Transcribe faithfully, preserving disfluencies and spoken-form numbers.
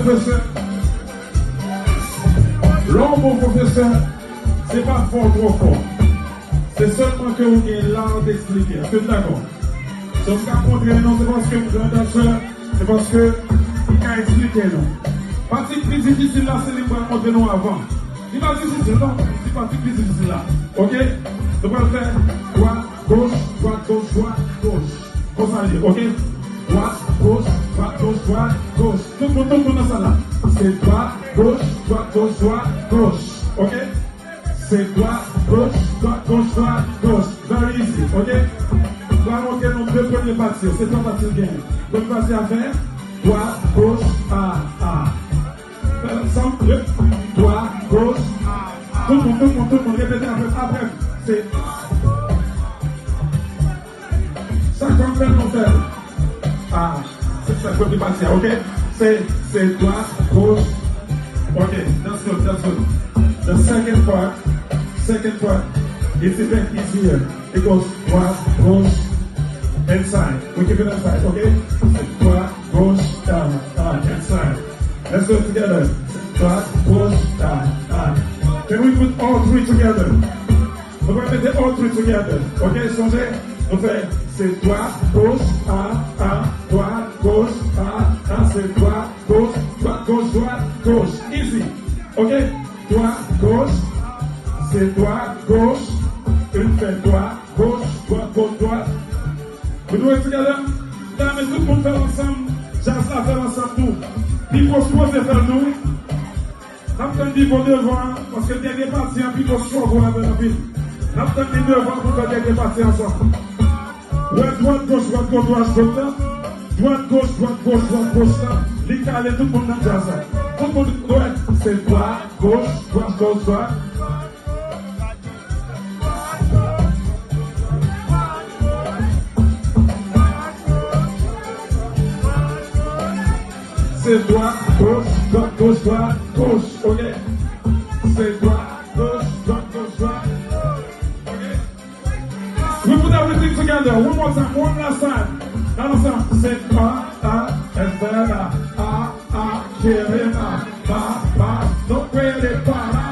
Pwofesè, lè w bon pwofesè, se pa fò w twò fò. Se sèlman ke ou gen l'art d'expliquer. Èske n dakò? So, m ka montre nou, se paske m gran dansè, se paske m ka eksplike nou. Pati k pi difisil la, se li m pral montre nou avan. Li pa difisil, non, se pati k pi difisil la. Oke? Nou pral fè dwat, goch, dwat, goch, dwat, goch. Konsa l ye, oke? Dwat, goch, dwat, goch, dwat, goch. Tout moun, tout moun nan sal la. Se dwat, goch, dwat, goch, dwat, goch. Oke? Se dwat, goch, dwat, goch, dwat, goch. Very easy, oke? M pral montre nou de premye pati yo. Se twa pati l genyen. Premye pati a fè dwat, goch, a, a. Fè l ansanm. Dwat, goch, a, a. Tout moun, tout moun, tout moun, repete apre m, apre m. Se Chak fwa m fè l, nou fè l. Ah, se sa, premye pati a, oke? Se, se dwat, goch. Oke, that's good, that's good. The second part, second part, it's even easier. It goes dwat, goch, inside. We keep it inside, oke? Se dwat, goch, ah, ah, inside. Let's do it together. Dwat, goch, ah, ah. Can we put all three together? Nou pral mete all three together. Oke, sonje, nou fè se dwat, goch, a, a, dwat, goch, a, a, se dwat, goch, dwat, goch, dwat, goch. Easy. Oke? Dwat, goch, se dwat, goch, nou fè dwat, goch, dwat, goch, dwat. We do it together? Dam, tout moun fè l ansanm. Jazz la fè l ansanm tou. Pipo sipoze fè l tou. N ap tann Pipo devan an, paske dènye pati an, Pipo struggle avè l anpil. N ap tann li devan pou fè dènye pati ansanm. Wè dwat, goch, dwat, goch, dwat, goch la. Dwat, goch, dwat, goch, dwat, goch la. Li kale tout moun nan djaz la. Tout moun wè, se dwat, goch, dwat, goch, dwat. Se dwat, goch, dwat, goch, dwat, goch, oke? Se dwat, goch, dwat, goch, dwat, oke? We put everything together. One more time, one last time. Nan ansanm, se pa, a, espera, a, a, queremos, pa, pa, no puede parar.